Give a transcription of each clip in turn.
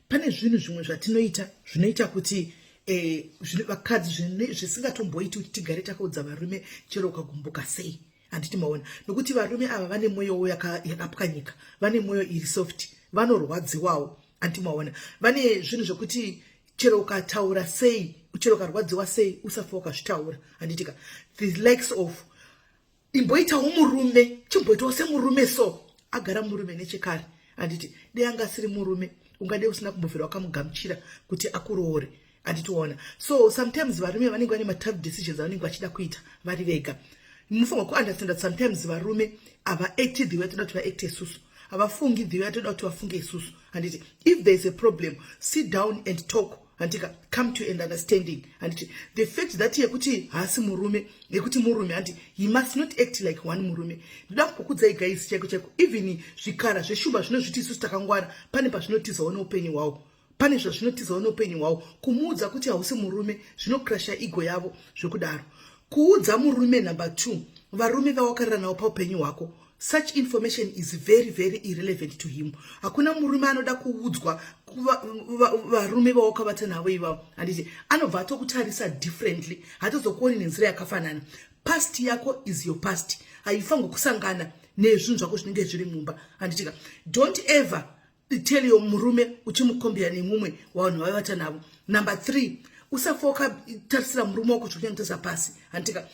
Pane zvinhu zvimwe zvatinoita zvinoita kuti vakadzi zvisingatomboiti kuti tigare takaudza varume chero ukagumbuka sei, handiti maona? Nokuti varume ava vane mwoyowo yakapwanyika, vane mwoyo iri soft, vanorwadziwawo, handiti maona? Vane zvinhu zvekuti chero ukataura sei, chero ukarwadziwa sei, usafa wakazvitaura, handitika? The likes of imboitawo murume, chimboitawo semurume. So agara murume nechekare, handiti? Dei anga asiri murume, ungade usina kumbobvira wakamugamuchira kuti akuroore, handitiona? So sometimes varume vanenge vane matough decisions avanenge vachida kuita vari vega. Munofanirwa kuunderstand that sometimes varume havaacti the way toda kuti vaacte isusu, havafungi the way atoda kuti vafunge isusu, handiti? If there is a problem, sit down and talk, handika? Come to an understanding, handiti? The fact that yekuti haasi murume, yekuti murume, handiti, he must not act like one murume. Ndoda kukudzai guys, chaiko chaiko, even zvikara zveshumba zvinozviti isusu takangwara, pane pazvinotizawo neupenyu hwavo, pane zvazvinotizawo neupenyu hwavo. Kumuudza kuti hausi murume zvinocrusha ego yavo zvekudaro. Kuudza murume, number two, varume vawakarara navo paupenyu hwako, such information is very very irrelevant to him. Hakuna murume anoda kuudzwa varume vawakavata navo ivavo, handiti? Anobva atokutarisa differently, hatozokuoni nenzira yakafanana. Past yako is your past, haifanirwi kusangana nezvinhu zvako zvinenge zviri mumba, handitika? Don't ever tell your murume uchimucompare nemumwe wavanhu vaivata navo. Number three, usafa wakatarisira murume wako zvekunyanyotasa pasi, handitika?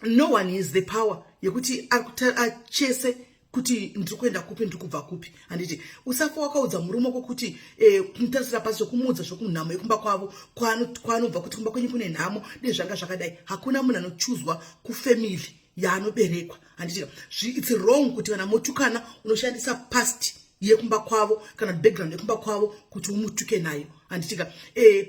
No one has the power yekuti achese kuti ndiri kuenda kupi, ndiri kubva kupi, handiti? Usafa wakaudza murume wako kuti kumutarisira pasi, zvekumuudza zvokunhamo yekumba kwavo kwaanobva, kuti kumba kwenyu kune nhamo, nezvanga zvakadai. Hakuna munhu anochuzwa kufamily yaanoberekwa, handiti? It's wrong kuti kana motukana unoshandisa past yekumba kwavo kana background yekumba kwavo kuti umutuke nayo, handitika?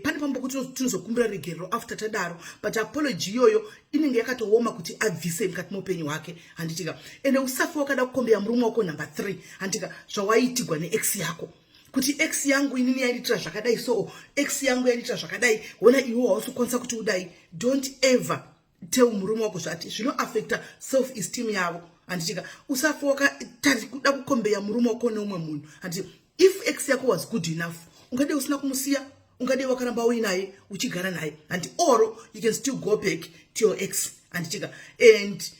Pane pambo kuti tinozokumbira regerero after tadaro, but apology iyoyo inenge yakatooma kuti abvise mukati meupenyu hwake, handitika? Ende usafa wakada kucompare murume wako, number three, handitika, zvawaitigwa neex yako, kuti ex yangu inini yaindiitira zvakadai, so ex yangu yaindiitira zvakadai, hona iwe hausi kukwanisa kuti udai. Don't ever tell murume wako zvati zvinoaffecta self esteem yavo, handitika? Usafa wakakuda kucompare murume wako neumwe munhu, handiti? If ex yako was good enough, ungadei usina kumusiya, ungadei wakaramba uinaye uchigara naye, handi? Or you can still go back to your ex, handitika? And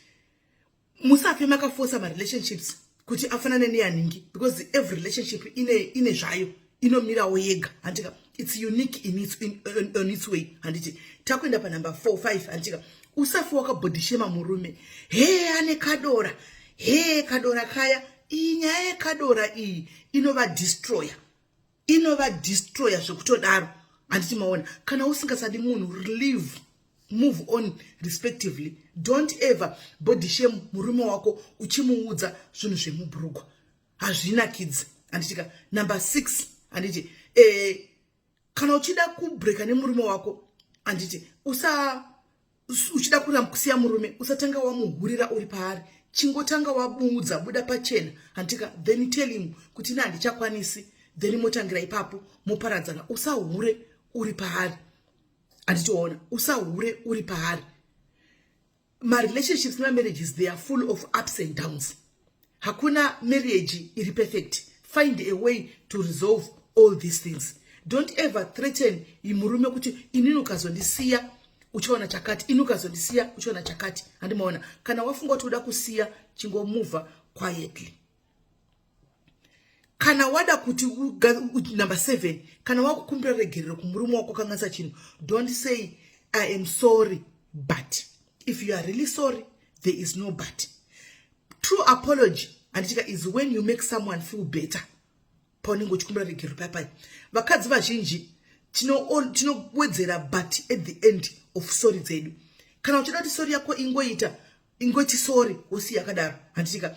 musafe makaforca marelationships kuti afanane neyanhingi, because every relationship ine zvayo, inomirawo yega, handitika? It's unique on its way, handiti? Takuenda panumber 4 5, handitika? Usafe wakabody shama murume. He, ane kadora, he, kadora kaya. Iyi nyaya yekadora iyi inova destroyer, inova destroyer zvekutodaro, handiti maona? Kana usingasadi munhu, leave, move on respectively. Don't ever body shame murume wako uchimuudza zvinhu zvemubhurugwa, hazvinakidzi, handitika? Number 6, handiti, kana uchida kubreaka nemurume wako, handiti, usa uchida kusiya murume, usatanga wamuhurira uri paari. Chingotanga wamuudza, buda pachena, handitika? Then tell him kuti ine handichakwanisi, then motangira ipapo, moparadzana. Usahure uri paari, handitiona? Usahure uri paari. Marelationships nemamarriages, they are full of ups and downs. Hakuna marriage iri perfect. Find a way to resolve all these things. Don't ever threaten murume kuti inini ukazondisiya uchiona chakati, ini ukazondisiya uchiona chakati, handimaona? Kana wafunga kuti uda kusiya, chingomuvha quietly. Kana wada kuti, number 7, kana wakukumbira regerero kumurume wako kanganisa chinhu, don't say, "I am sorry, but." If you are really sorry, there is no "but". True apology, handitika, is when you make someone feel better paunenge uchikumbira regerero. Papai vakadzi vazhinji tinowedzera "but" at the end of sorry dzedu. Kana uchida kuti sorry yako ingoita, ingoti sorry, wosiya yakadaro, handitika?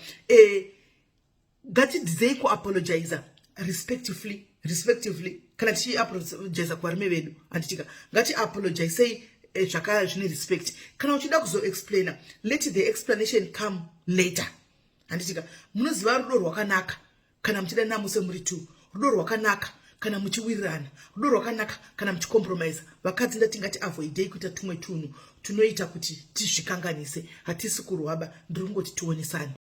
Ngatidzidzei kuapologiza respectively, respectively. Kana tichiapologiza kuvarume vedu, handitika, ngatiapologizei zvaka zvine respect. Kana uchida kuzoexplaina, let the explanation come later, handitika? Munoziva rudo rwakanaka kana muchida namuse muri two, rudo rwakanaka kana muchiwirirana, rudo rwakanaka kana muchicompromisa. Vakadzi, ndati ngatiavoidei kuita tumwe tunhu tunoita kuti tizvikanganise. Hatisi kurwaba, ndiri kungoti tionesane.